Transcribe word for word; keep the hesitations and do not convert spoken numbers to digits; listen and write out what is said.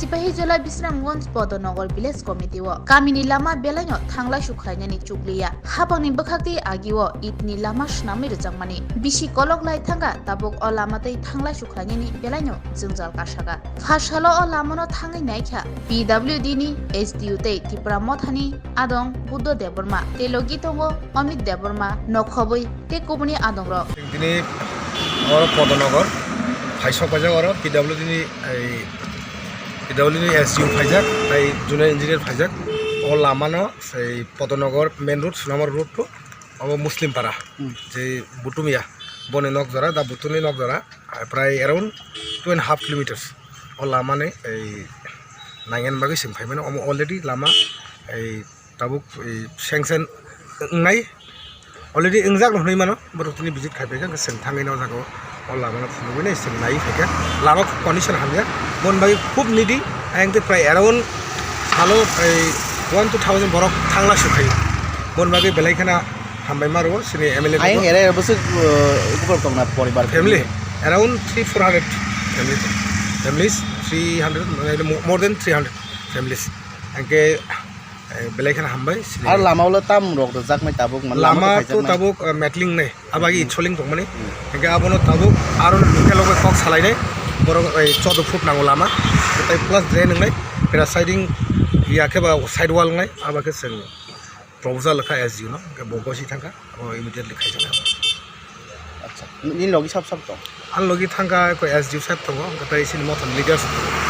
Sipahijola Bisramganj Podonogar Village Committee o kamini lama belaino thanglai sukhlainani chukliya. Hapangni bwkhaktwi agio itni lama swnamwi rwjakmani. Bisi kolok lai thangkha tabuk o lama tei thanglai sukhlainani belaino jwngjal kasaga. Pha salo o lamano thangwi naikha P W D ni S D O tei Tipra Mothani adong Buddho Debbarma tei logi tongo Amit Debbarma nokhobwi tei kubuni adongrok. Tini oro Podonogar phaisok paijak oro P W D ni, ei, P W D ni S D O phaijak tei junior engineer phaijak. O lamano sei Podonogar main road, Sunamar road to obo Muslim para, Hmm. je Butumia, boni nok jora, da Butuni nok jora, prai around two and a half kilometers. O lamani ei nangyan bagwi chwng phaimano, omo already lama ei tabuk ei sanction wngnai, already wngjak no hwnwi mano, borok tini visit khai phaikha, hwnkhe chwng thangwi no o jaga o, o lama no phunugwi nai chwng naiwi phaikha, lama condition hamya, boni bagwi khub needy, ayang tei prai around salo prai one to thousand borok thangla sukhaio, boni bagwi belai kheno hambai ma rwo chini M L A Ayang no. Ere bwswk, uh, bukhuk tongna poribar Family around three four hundred family, families three hundred, more than three hundred families, hwnkhe Eh, belai kheno hambai, sini. Ar lama ulo tam rok rwjaknai tabuk, mane lama lama to khaijak nai. Tabuk, eh, metling nai, abagi Hmm. itsoling tongmani. Hmm. Hingke abono tabuk aro local rok bai kok salainai, borok, eh, choudo foot nango lama, tei plus drain wngnai, pera siding ya khe ba side wall wngnai, abo khe chwng proposal kha S D O no, hingke bo gosi thangkha, abo immediately khaijaknai. Acha, nini logi sab sab tong? Ani logi thangkha ko S D O sab tongo, hingke tei sini mothani leaders tongo.